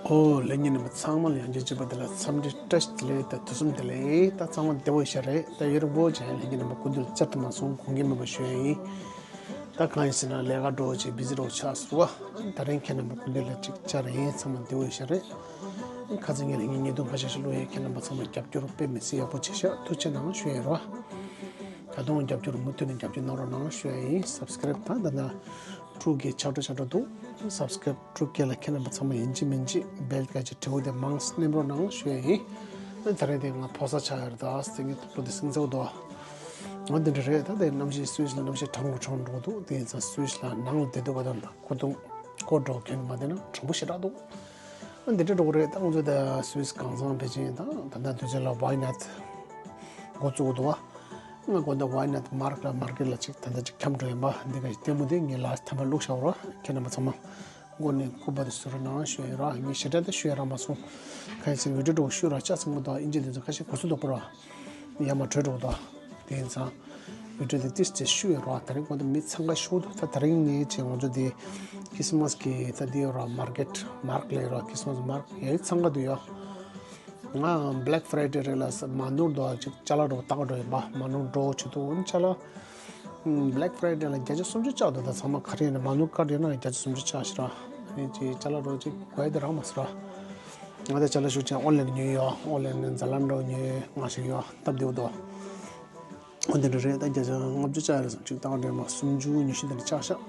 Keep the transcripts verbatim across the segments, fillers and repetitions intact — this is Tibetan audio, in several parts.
ཨོ་ལྷན་རྒྱས་རྣམ་པ་ཚང་མ་ལ་ཡང་བསྐྱར་བྱས་པ་དེ་ལ་འཚམས་འདྲི་བཀྲ་ཤིས་བདེ་ལེགས་དང་དུས་གསུམ་བདེ་ལེགས། ད་ཚང་མ་བདེ་པོ་ཡོད་ཤག་རེད། ད་ཡུན་རིང་པོ་བྱས་ལྷན་རྒྱས་རྣམ་པ་སྐུ་མདུན་ལ་བཅར་ཐུབ་མ་སོང་། དགོངས་འགལ་མེད་པ་ཞུ་ཡ་ཡིན། ད་གང་ཡིན་ཟེར་ན་ལས་ཀ་འགྲོ་བྱས་བི་ཟི་འགྲོ་ཆགས་སོང་བ། ད་རིང་ཁྱེད་རྣམ་པ་སྐུ་མདུན་ལ་ཅིག་བཅར་ཡིན། ཚང་མ་བདེ་པོ་ཡོད་ཤག་རེད། ཁ་སང་ངས་ལྷན་རྒྱས་བརྙན་ཐུང་ཁ་ཤས་ཤིག་བླུགས་ཡིན། ཁྱེད་རྣམ་པ་ཚང་མ་རྒྱབ་སྐྱོར་དཔེ་མི་སྲིད་ཡག་པོ་བྱས་ཤག་ཐུགས་རྗེ་གནང་ཞུ་ཡ་ཡིན་རོ། ད་དུང་རྒྱབ་སྐྱོར་མུ་མཐུད་ནས་རྒྱབ་སྐྱོར་གནང་རོགས་གནང་ཞུ་ཡ་ཡིན། སབ་སི་ཀེ་རེབ་ད་ད་ད་དྲུག་བརྒྱ་ཆགས་འགྲོ་ཆགས་འགྲོ་འདུག་སབ་སི་ཀེ་རེབ་དྲུག་བརྒྱ་ལ་ཁྱེད་རྣམ་པ་ཚང་མ་ཡིན་གཅིག་མིན་གཅིག་བེལ་ག་ཅིག་དྲི་བ་དེ་མང་སེ་སྣེམ་རོགས་གནང་ཞུ་ཡ་ཡིན། ད་རེས་དེ་ང་ཕོ་གསར་ཆགས་ཡོད་རེད། ད་དེ་ངའི་ལོ་དེ་སེང་ཚེ་འདུག་འོ་འདི་འདྲ་རེད། ད་དེ་གནམ་གཤིས་སུད་སི་ལ་གནམ་གཤིས་གྲང་མོ་གྲང་འགྲོ་འདུག་དེ་ཡིན་ཙང་སུད་སི་ལ་ནང་ལ་བསྡད་འདུག་ག་ད་ད་ཁོ་ཐུང་ཁོ་འགྲོ་མཁན་མ་བསྡད་ན་གྲང་པོ་ཞེ་དྲག་འདུག་འདི་འདྲ་འགྲོ་གི་རེད། ད་ང་ཚོ་ད་སུད་སི་གང་ཚང་ཕལ་ཆེར་ད་ད་ལྟ་དུས་ཚོད་ལ་ཝའི་ནཱད་འགོ་བཙུགས་འདུག་བ། ང་དགོང་དག་ཝའི་ནཱད་མར་ཀེཊ་ལ་མར་ཀེཊ་ལ་ཅིག་ད་ལྟ་ཅིག་འཁྱམས་འགྲོ་ཡིན་པ། འདི་ག་ལྟད་མོ་དེ་ངས་ལ་ཐམ་པ་བླུགས་བཞག་རོགས། ཁྱེད་རྣམ་པ་ཚང་མ་མགོ་ནས་སྐུ་པར་དེ་བཟོ་རོགས་གནང་ཞུ་ཡིན་རོགས། ངས་ཞེ་དྲག་ད་ཞུ་ཡ་རག་མ་སོང་། གང་ཡིན་ཟེར་ན་བི་ཌི་ཡོ་འདྲ་བོ་ཤོད་རོགས། ལྕགས་ཚང་མ་དང་ཨིན་ཇི་དེ་ཚོ་ཁ་ཤས་གོ་ས་དོག་པོ་རོགས། ཡར་མར་བྲོས་འགྲོ་གི་འདུག་དེ་ཡིན་ཙང་བི་ཌི་ཡོ་དེ་ཏིས་ཏིས་ཤོད་ཡོད་རོགས། ད་རིང་དགོང་དག་མི་འཚང་ཁ་ཤོར་འདུག་ད་ད་རིང་ངས་བྱས་ང་ཚོ་དེ་ཁྲི་སི་མ་སི་གི་ད་དེ་ཡོད་རོགས། མར་ཀེཊ་མར་ཀེཊ་ལ་ཡོད་རོགས། ཁྲི་སི་མ་སི་མར་ཀེཊ་ཡ་འཚང་ཁ་འདུག་ཡོད། ང་བྷེ་ལེག་ཕ་རའི་ཌེ་རེད་ལ་མ་ནོར་འདུག་ཅིག་ཅ་ལག་འགྲོ་བཏང་འགྲོ་ཡིན་པ། མ་ནོར་འགྲོ་བྱེད་དུ་འོན་ཅ་ལག་བྷེ་ལེག་ཕ་རའི་ཌེ་ལ་བརྒྱ་ཆ་སུམ་ཅུ་བཅག་འདུག་ད་ཚང་མ་ག་རེ་ཡིན་ན་མ་ནོར་ཀ་རེ་ཡིན་ན་བརྒྱ་ཆ་སུམ་ཅུ་བཅག་ཤི་ར། ཨ་ནི་ཅིག་ཅ་ལག་འགྲོ་ཅིག་དགོས་དེ་རག་མ་སོང་ར། ང་ད་ཅ་ལག་ཤུགས་ཆེན་ཨོན་ལན་ཉོས་ཡོད། ཨོན་ལན་ནས་ཛ་ལན་ཌོ་ཉོས་ང་ཞིག་ཡོད་སྟབས་བདེ་བོ་འདུག་འོ་འདི་འདྲ་རེད། ད་བརྒྱ་ཆ་ལྔ་བཅུ་བཅག་ཡ་རེད་སོང་ཅིག་བཏང་འདྲེ་མ་སུམ་ཅུ་ཉི་ཤུ་འདི་འདྲ་ཆགས་ཤག་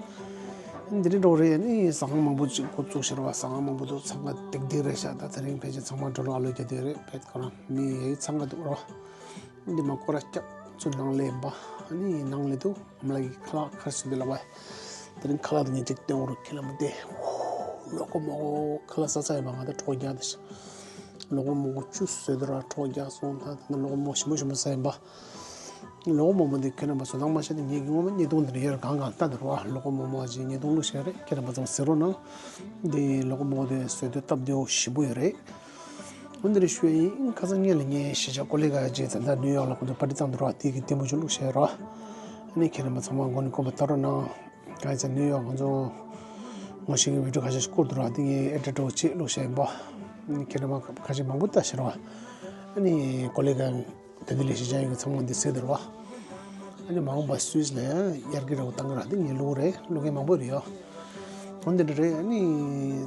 འདི་འདྲ་འགྲོ་རེད། ནི་ཟ་ཁང་མང་པོ་ཅིག་འགོ་བཙུགས་ཤེར་བ། ཟ་ཁང་མང་པོ་འདུག་འཚང་ཁ་ཏིག་ཏིག་རེད་ཤག་ད་དེ་རིང་ཕལ་ཆེར་ཚང་མ་འགྲོ་ལོ་ཨ་ལོ་རྒྱ་དེ་རེད། ཕེད་ཁོ་རང་མི་ཡའི་འཚང་ཁ་འདུག་རོ། འདི་མ་ཁོ་ར་སྐྱབས་ཚུར་ནང་ལས་ཡིན་པ། ནི་ནང་ལས་འདུག་ཨ་མ་ལགས་ཀྱི་ཁ་ལག་ཁར་སུ་འདི་ལ་བ། དེ་རིང་ཁ་ལག་དེ་ངས་ཅིག་སྟོན་རོགས་ཁྱེད་ལ་མ་བལྟས། ལོ་ཀོ་མོ་ཀོ་ཁ་ལག་ས་ས་ཡིན་པ། ང་ད་གྲོགས་རྒྱག་དེ་ཤག་ལོ་ཀོ་མོ་ཀོ་ཅུ་བཟོས་དུ་ར་གྲོགས་རྒྱག་སོང་། ད་ད་ལོ་ཀོ་མོ་ཞིམ་པོ་ཞིམ་པོ་ས་ཡིན་པ། ལོ་མང་པོ་འདི་ཁྱོད་རྣམ་པ་བཟོ་སྟངས་མ་ཤེས་ཏེ། ངས་ངོ་མ་བརྙན་ཐུང་འདི་འདྲ་ཡོད་རེད། གང་གང་ལྟ་འདི་རུ་བ། ལོ་ཀོ་མོ་མོ་ཅིག་བརྙན་ཐུང་བླུགས་བཞག་རེད། ཁྱེད་རྣམ་པ་ཚང་མ་གཟིགས་རོགས་གནང་། འདི་ལོ་ཀོ་མོ་དེ་བཟོ་དུས་སྟབས་བདེ་བོ་ཞིམ་པོ་ཡོད་རེད། འོ་འདི་འདྲ་ཞུ་ཡ་ཡིན། ཁ་སང་ངེད་ལ་ངའི་གཞིས་ཆགས་ཀོ་ལི་གྷལ་ཅིག་ད་ལྟ་ནིའུ་ཡོག་ལ་ཁོང་ཚོ་པར་ཊི་བཏང་འདུག་ར། དེ་གི་ལྟད་མོ་ཅིག་བླུགས་བཞག་ར། ཨ་ནི་ཁྱེད་རྣམ་པ་ཚང་མ་མགོ་ནས་སྐུ་པར་ལྟ་རོགས་གནང་། གང་ཡིན་ཟེར་ན་ནིའུ་ཡོག་ཁོང་ཚོ་ངོ་ཤེས་ཀྱི་བི་ཌི་ཡོ་ཁ་ཤས་ཤིག་བསྐུར་འདུག་ར། དེ་ངས་ཨེ་ཌིཊ་འདྲ་བོ་ཅིག་བླུགས་བཞག་ཡིན་པ། ཨ་ནི་ཁྱེད་རྣམ་པ་ཁ་ཤས་མང་པོ་ལྟ་ཤེར་བ། ཨ་ནི་ཀོ་ལི་གྷལ་དེ་འདི་ལས་གཞིས་ཆགས་ཡོད་མཁན་ཚང་མ་འདི་གཟིགས་འདུག་ར། ཨ་ནི་མ་འོངས་པ་སུད་སི་ལ་ཡང་ཡར་རྒྱས་འདྲ་བོ་བཏང་གི་ར། འདི་ངས་བླུགས་རེད། བླུགས་མཁན་མང་པོ་རེད་ཡོད། འོ་འདི་འདྲ་རེད། ཨ་ནི་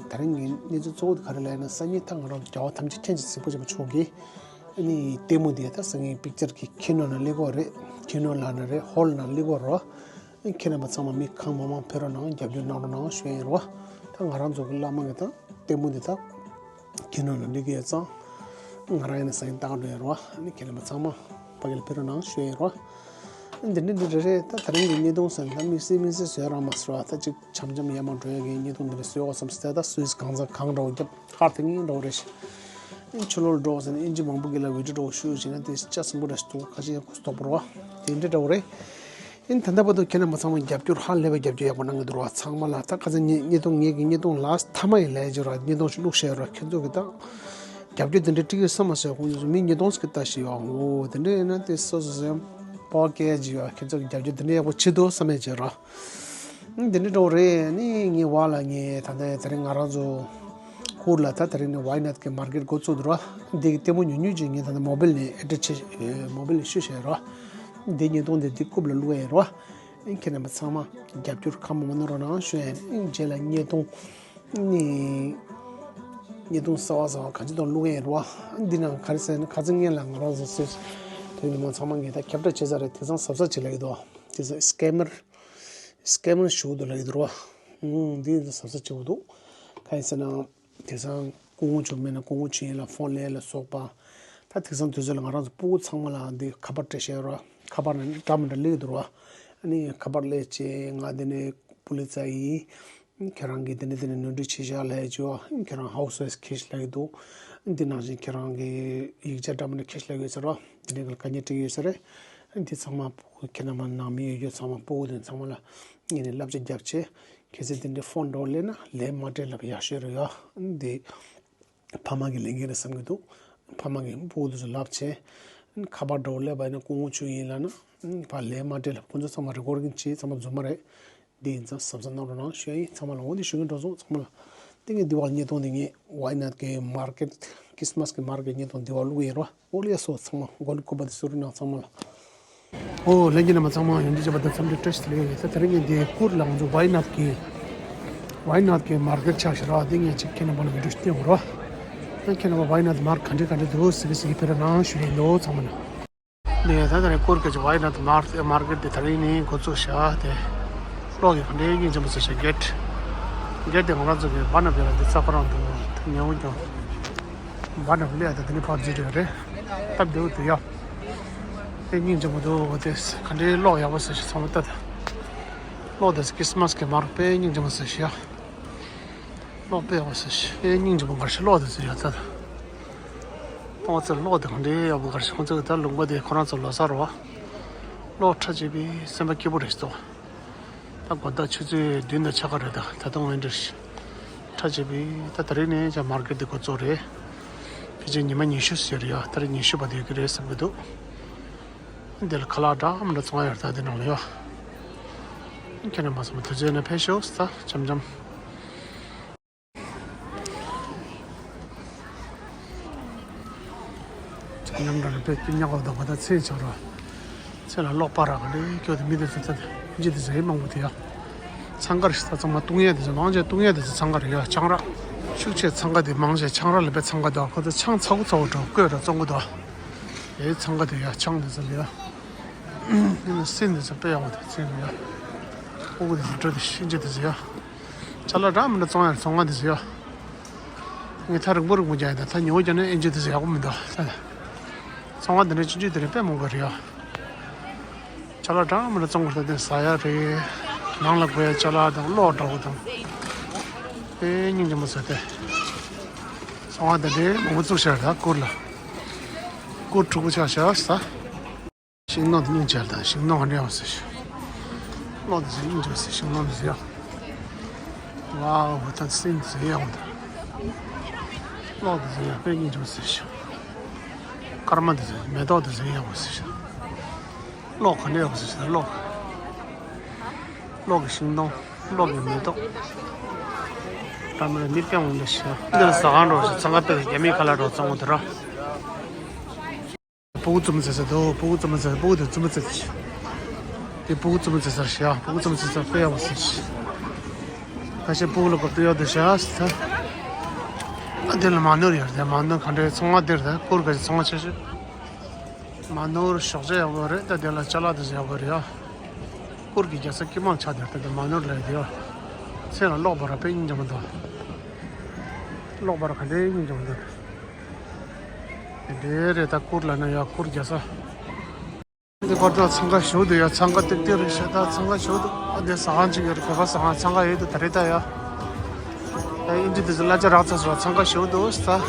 ད་རིང་གི་གནས་ཚུལ་གཙོ་བོ་དེ་ག་རེ་ལབ་ན། སང་ཉིན་ད་ང་རང་རྒྱལ་བ་ཐམས་ཅད་མཁྱེན་ཅིང་གཟིགས་པ་ཅན་པོ་མཆོག་གིས་ཨ་ནི་ལྟད་མོ་འདི་ད་སང་ཉིན་པིག་ཅར་གྱི་ཁྱི་ནོར་ནང་སླེབས་ཀྱི་ཡོད་རེད། ཁྱི་ནོར་ལབ་ན་རེད། ཧོལ་ནང་སླེབས་ཀྱི་ཡོད་རེད། ཨ་ནི་ཁྱེད་རྣམ་པ་ཚང་མ་མི་གང་མང་མང་ཕེབས་རོགས་གནང་། རྒྱབ་སྐྱོར་གནང་རོགས་གནང་ཞུ་ཡ་ཡིན་རེད་བ། ད་ང་རང་ཚོ་གི་བླ་མ་གི་ད་ལྟད་མོ་འདི་ད་ཁྱི་ནོར་ནང་སླེབས་ཀྱི་ཡོད་ཙང་། ང་རང་ཡིན་ན་སང་ཉིན་ལྟ་ག་འགྲོ་ཡ་རེད་བ། ཨ་ནི་ཁྱེད་རྣམ་པ་ཚང་མ་ཕ་གི་ལ་ཕེབས་རོགས་གནང་ཞུ་ཡ་ཡིན་རེད་བ། འདི་འདྲ་འདི་འདྲ་རེད། ད་ད་རིང་གི་བརྙན་ཐུང་ཟེར་ན་ད་དམིགས་བསལ་དམིགས་བསལ་བཟོས་རག་མ་སོང་བ། ད་ཅིག་འཆམ་འཆམ་ཡར་མར་འགྲོ་ཡ་གི་བརྙན་ཐུང་འདི་འདྲ་བཟོས་འོ་བསམ་སོང་། ད་སུད་སི་གང་ཚང་གང་འདྲ་བོ་རྒྱབ་ཁར་དེ་ངའི་འདྲ་བོ་རེད་ཤག་ཨིན་ཕྱི་ལོགས་འགྲོ་ཟེར་ན་ཨིན་ཇི་མང་པོ་གི་ལ་བི་ཌི་ཡོ་འདྲ་བོ་ཤུ་བྱས་ན་དེ་ལྕགས་སྲིན་པོ་འདྲ་ཞིག་འདུག་ཁ་ཤས་ཡང་གོ་ས་དོག་པོ་རེད་བ། དེ་འདྲ་འདྲ་བོ་རེད། ཨིན་ད་ལྟ་བར་དུ་ཁྱེད་རྣམ་པ་ཚང་མ་རྒྱབ་སྐྱོར་ཧ་ལས་པའི་རྒྱབ་སྐྱོར་ཡག་པོ་གནང་གི་འདུག་ར། ཚང་མ་ལ་ད་ཁ་སང་ངས་བརྙན་ཐུང་ངེད་ཀྱི་བརྙན་ཐུང་ལ་མཐའ་མ་ཡི་ལས་བྱོས་ར། བརྙན་ཐུང་ཞིག་བླུགས་བཞག་ར། ཁྱེད་ཚོ་གི་ད་རྒྱབ་སྐྱོར་དེ་འདྲ་སྤྲད་ཀྱི་ཡོད་བསམ་མ་སོང་། ཁོང་ཚོ་མི་བརྙན་ཐུང་ཞིག་གི་ལྟ་ཞིག་ཡོད། འོ་དེ་འདྲ་ཡིན་ན་དེ་སོ་སོ་སོའི་པོ་ཀེ་ཇི་ཡོད། ཁྱེད་ཚོ་གི་རྒྱབ་སྐྱོར་དེ་འདྲ་ཡག་པོ་བྱེད་འདུག་བསམ་མེད་བྱས་ར། འདི་འདྲ་འདྲ་བོ་རེད། ནི་ངའི་བ་ལ་ངས་ད་ལྟ་དེ་རིང་ང་རང་ཚོ་ཧུར་ལ་ད་དེ་རིང་ནས་ཝའི་ནཱད་ཀྱི་མར་ཀེཊ་འགོ་བཙུགས་འདུག་ར། འདི་གི་ལྟད་མོ་ཉུང་ཉུང་ཅིག་ངས་ད་ལྟ་མོ་བེལ་ནས་ཨེ་ཌིཊ་བྱས། མོ་བེལ་ནས་ཤུ་བྱས་ར། འདི་བརྙན་ཐུང་འདི་འདི་རྐུབ་ལ་བླུགས་ཡ་ར། ཁྱེད་རྣམ་པ་ཚང་མ་རྒྱབ་སྐྱོར་ཁ་མ་མ་གནང་རོགས་གནང་ཞུ་ཡ། རྗེས་ལ་བརྙན་ཐུང་ནི་བརྙན་ཐུང་གསར་བ་གསར་བ་གང་ཅི་དང་བླུགས་ཡ་ར། འདི་ནང་ག་རེ་ཟེར་ན་ཁ་སང་ངས་ལ་ང་རང་ཚོ་སུད་སི་བོད་མི་མང་ཚང་མ་ངས་ད་ཁྱབ་བསྒྲགས་བྱས་ཚར་རེད། དེང་སང་གཟབ་གཟབ་བྱེད་ལ་ཡོད་དོ། དེང་སང་སི་ཀེ་མར་སི་ཀེ་མར་ཞུ་འདུག་ལབ་ཀྱི་འདུག་ར། ཨུམ། འདི་ཡིན་ཙང་གཟབ་གཟབ་བྱེད་དགོས་འདུག་གང་ཡིན་ཟེར་ན། དེང་སང་སྐུ་ངོ་མཆོག་མེད་ན་སྐུ་ངོ་མཆོག་ཡིན་ལ་ཕོན་ལེན་ལ་སོགས་པ། ད་དེང་སང་དུས་ཚོད་ལ་ང་རང་ཚོ་སྤུ་གུ་ཚང་མ་ལ་འདི་ཁ་པར་སྤྲད་བཞག་ར། ཁ་པར་ནང་འདྲ་མི་འདྲ་སླེབས་ཀྱི་འདུག་ར། ཨ་ནི་ཁ་པར་སླེབས་བྱས་ང་འདི་ནས་པུ་ལི་ཙ་ཡིན། ཁྱེད་རང་གིས་འདི་ནས་འདི་ནས་ནོར་འཁྲུལ་བྱས་བཞག་ལབ་བྱས། ཁྱེད་རང་ཧའུ་སི་ཨརེ་སི་འཁྱེར་ཤག་ལབ་ཀྱི་འདུག་འདི་ནང་བཞིན་ཁྱེད་རང་གི་ཡིག་ཆ་འདྲ་མི་འདྲ་འཁྱེར་ཤག་ལབ་ཀྱི་ཡོད་ས་ར། འདི་ནས་ག་ལ་དཀའ་ངལ་འཕྲད་ཀྱི་ཡོད་ས་རེད། འདི་ཚང་མ་སྤུ་གུ་ཁྱེད་རྣམ་པ་ནང་མི་ཡོད་རྒྱུ་ཚང་མ་སྤུ་གུ་དེ་ཚང་མ་ལ་ངས་ནས་བསླབ་བྱ་རྒྱབ་བྱས། གལ་སྲིད་དེ་འདྲའི་ཕོན་འདྲ་བོ་སླེབས་ན་ལན་མ་སྤྲད་ལབ་ཡག་ཤོས་རེད་ཡ། འདི་ཕ་མ་གི་ལས་འགན་རེད་བསམ་གྱི་འདུག་ཕ་མ་གི་སྤུ་གུ་དེ་ཚོ་ལབ་བྱས། ཁ་པར་འདྲ་བོ་སླེབས་པ་ཡིན་ན་སྐུ་ངོ་མཆོག་ཡིན་ལབ་ན། ཕར་ལན་མ་སྤྲད་ལབ། ཁོང་ཚོ་ཚང་མ་རེ་ཀོར་ཌིང་བྱས། ཚང་མ་རྫུན་མ་རེད། འདི་ཡིན་ཙང་གཟབ་གཟབ་གནང་རོགས་གནང་ཞུ་ཡ་ཡིན། ཚང་མ་ལ་འོ་འདི་ཞུ་གི་འགྲོ་སོང་། ཚང་མ་ལ་ཏིང་ངེ་འདི་བར་བརྙན་ཐུང་འདི་ངས་ ཝའི་ནཱཐ་གི་མར་ཀེཊ། ཁྲིས་མས་གི་མར་ཀེཊ་ཉིན་དང་དེ་བ་བླུག་ཡིན་རོ། ཨོ་ལེ་སོ་ཚང་མ་མགོ་ལ་སྐུ་པ་དེ་གསོལ་རས་གནང་ཚང་མ་ལ། ཨོ་ལྷན་རྒྱས་རྣམ་པ་ཚང་མ་ཡོང་རྒྱུ་བྱས་པ་དང་འཚམས་འདྲི་བཀྲ་ཤིས་བདེ་ལེགས། ད་དེ་རིང་ངས་འདི་གུར་ལ་ང་ཚོ་ཝའི་ནཱཐ་གི་ཝའི་ནཱཐ་གི་མར་ཀེཊ་ཆགས་ཤག་ར། འདི་ངས་ཅིག་ཁྱེད་རྣམ་པ་ལ་བི་ཌིའོ་ཞིག་སྟོན་དགོས་ར། ད་ཁྱེད་རྣམ་པ་ཝའི་ནཱཐ་མར་ག་འདྲ་ག་འདྲ་འདུག་ཟེར་གི་ཟེར་གི་ཕེ་ར་ནང་ཞུ་ཡིན་ལོ་ཚང་མ་ན། ནས་ད་ད་རེས་གུར་གྱི་ཝའི་ནཱཐ་མར་མར་ཀེཊ་དེ་དེ་རིང་ནས་འགོ་བཙུགས་ཤག་དེ་གློག་གི་ག་འདྲའི་སྙིང་རྗེ་མོ་ཟེར་ཤག་གེཊ། གེཊ་དེ་ང་རང་ཚོ་གི་བ་ན་བེ་ར་འདི་རྩ་ཁོ་རང་འདུག་ད་ཉེ་བོ་ཀྱང་བ་ན་བེ་ལ་ད་དེ་ནས་ཕར་འཛུལ་འགྲོ་རེད། སྟབས་བདེ་བོ་འདུག་ཡ། དེ་སྙིང་རྗེ་མོ་འདུག་དེ་ག་འདྲའི་གློག་ཡག་པོ་ཟེར་ཤག་ཚང་མ་ལྟ་ད། གློག་དེ་ཁྲིས་མས་གི་མར་དཔེ་སྙིང་རྗེ་མོ་ཟེར་ཤག་ཡ། གློག་དཔེ་ཡག་པོ་ཟེར་ཤག་དཔེ་སྙིང་རྗེ་མོ་འགའ་ཞིག་གློག་དེ་ཟེར་ཡ་ད། ཁོང་ཚོའི་གློག་དེ་ག་འདྲའི་ཡག་པོ་ག་རེ་ཟེར། ཁོང་ཚོས་ད་ལུང་པ་དེ་ཁོ་རང་ཚོ་ལོ་གསར་རེད་བ། གློག་ཁྲ་བྱས་པའི་སེམས་པ་སྐྱིད་པོ་རེད་ཤག་ད་དགོང་དག་ཆུ་ཚོད་བདུན་དང་ཕྱེད་ཀ་རེད། ད་ད་དུང་ཝིན་ཊར་ཤག་ཁྲ་བྱས་པའི་ད་དེ་རིང་ནས་ཅག་མར་ཀེཊ་དེ་འགོ་བཙུགས་རེད། ཕལ་ཆེར་ཉི་མ་ཉི་ཤུ་ཙམ་རེད་ཡ། ད་རེས་ཉི་ཤུ་པ་དེ་ཡོད་ཀྱི་རེད་བསམ་གྱི་འདུག་འདི་ལ་ཁ་ལག་འདྲ་མི་འདྲ་བཙོང་ཡ་ཡོད་རེད། ད་དེ་ནང་ལ་ཡ། ཁྱེད་རྣམ་པ་ཚང་མ་དུས་ཚོད་ནས་ཕེབས་ཤོག་ད་འཆམ་འཆམ། ཉམས་འདྲ་ལ་དཔེ་སྐྱིད་ཉག་ག་དང་ག་ད་ཚེས་ཆགས་རོགས། ཚེ་ལ་གློག་པ་ར་ག་ལེ་སྐྱོ་དེ་མི་དེ་ཚོ་ཚེ་དེ་ཇི་དེ་ཟེར་མང་པོ་དེ་ཡ། འཚང་ཁ་རེད་ཤག་ད་ཚང་མ་བཏུང་ཡས་དེ་ཚོ་མང་ཆེ་བཏུང་ཡས་དེ་ཚོ་འཚང་ཁ་རེད་ཡ། ཆང་རག་ཤུགས་ཆེ་འཚང་ཁ་དེ་མང་ཆེ་ཆང་རག་ལ་དཔེ་འཚང་ཁ་དང་ཁོ་ཚོ་ཆང་ཚ་བོ་ཚ་བོ་འགྲོ་བཀོད་ར་བཙོང་གི་འདུག་ཡའི་འཚང་ཁ་དེ་ཡ་ཆང་དེ་ཚོ་ལ་ཡ། ཡིན་ན་སྲིན་དེ་ཚོ་དཔེ་ཡག་པོ་དེ་ཚེ་ལ་ཡ། ཕྲུ་གུ་དེ་ཚོ་འགྲོ་དེ་ཤིན་ཅི་དེ་ཚོ་ཡ། ཅ་ལག་འདྲ་མི་འདྲ་བཙོང་ཡ་ཚོང་ཁང་དེ་ཚོ་ཡ། ངས་ཐག་རིང་པོ་རིང་པོ་རྒྱག་ཡིན་ད། ཐག་ཉེ་བོ་རྒྱག་ན་ཨེ་འཇིག་དེ་ཚོ་ཡག་པོ་མི་འདུག་ད་ཚོང་ཁང་འདི་འདྲ་ཆུང་ཆུང་དེ་རིང་དཔེ་མང་པོ་རེད་ཡ། ཅ་ལག་འདྲ་མི་འདྲ་བཙོང་དགོས་ད། དེ་ཟ་ཡ་རེད། ནང་ལ་དགོས་ཡ་ཅ་ལག་དང་གློག་འདྲ་བོ་དང་། དཔེ་སྙིང་རྗེ་མོ་ཟེར་ཏེ། ཚོང་ཁང་འདི་འདྲའི་མང་པོ་བཙུགས་ཤག་ད་གུར་ལ། གུར་དྲུག་པོ་ཆགས་ཤག་ཟ། ཤིང་སྣ་དེ་སྙིང་རྗེ་ད། ཤིང་སྣ་ག་འདྲ་ཡོད་ཟེར་ཤག་གློག་དེ་ཚོ་སྙིང་རྗེ་ཟེར། ཤིང་སྣ་དེ་ཚོ་ཡ། ཝའོ། ད་སྲིན་དེ་ཚོ་ཡག་པོ་འདུག་གློག་དེ་ཚོ་ཡ་དཔེ་སྙིང་རྗེ་ཟེར་ཤག་སྐར་མ་དེ་ཚོ་མེ་ཏོག་དེ་ཚོ་ཡག་པོ་ཟེར་ཤག་གློག་ག་འདྲ་ཡག་པོ་ཟེར་ཤག་གློག་གློག་གི་ཤིང་སྡོང་། གློག་གི་མེ་ཏོག་ད་མི་ལ་མི་དཔེ་འོང་འདྲ་ཤག་འདི་ལ་ཟ་ཁང་འདྲ་བོ་ཞིག་འཚང་ཁ་དཔེ་རྒྱ་མིའི་ཁ་ལག་འདྲ་བོ་བཙོང་གི་འདུག་ར། ཕྲུ་གུ་བཙུན་མོ་ཟེར་ས་འདུག་ཕྲུ་གུ་བཙུན་མོ་ཟེར། ཕྲུ་གུ་དེ་བཙུན་མོ་ཟེར་ཅིག་དེ་ཕྲུ་གུ་བཙུན་མོ་ཟེར་ས་ཤག་ཕྲུ་གུ་བཙུན་མོ་ཟེར་ས་དཔེ་ཡག་པོ་ཟེར་ཅིག་ཁ་ཤས་ཕྲུ་གུ་ལ་གོ་བསྡད་ཡག་འདུག་ཤག་ཟེར་ད། ཨ་དེ་ལ་མ་ནོར་ཡོད་རེད། མ་ནོར་ག་འདྲའི་ཚོང་ཁང་དེ་རེད། ད་གུར་ག་ཞིག་ཚོང་ཁང་ཆེ་ཤོས། མ་ནོར་ཞོགས་ཇ་ཡག་པོ་རེད། ད་དེ་ལ་ཅ་ལག་དེ་ཚོ་ཡག་པོ་རེད་ཡ། གུར་གྱི་རྒྱལ་ས་སྐྱིད་མང་ཆགས་དེ་རེད། ད་དེ་མ་ནོར་ལ་ཡོད་དེ་ཡ། ཚེ་ལ་གློག་པ་ར་དཔེ་སྙིང་རྗེ་མོ་འདུག་གློག་པ་ར་ག་འདྲའི་སྙིང་རྗེ་མོ་འདུག་དེ་འདྲའི་རེད། ད་གུར་ལ་ན་ཡ་གུར་རྒྱལ་ས། འདི་ཁོ་ཚོ་འཚང་ཁ་ཤོར་འདུག་ཡ། འཚང་ཁ་ཏིག་ཏིག་རེད་ཤག་ད་འཚང་ཁ་ཤོར་འདུག་ཨ་དེ་ཟ་ཁང་ཅིག་ཡོད་རེད། བོད་པ་ཟ་ཁང་འཚང་ཁ་ཡོད་འདུག་ད་རེད་ད་ཡ། ད་ཨིན་ཇི་དེ་ཚོ་གླ་ཆ་རག་ཚར་སོང་། འཚང་ཁ་ཤོར་འདུག་ཟེར་ད།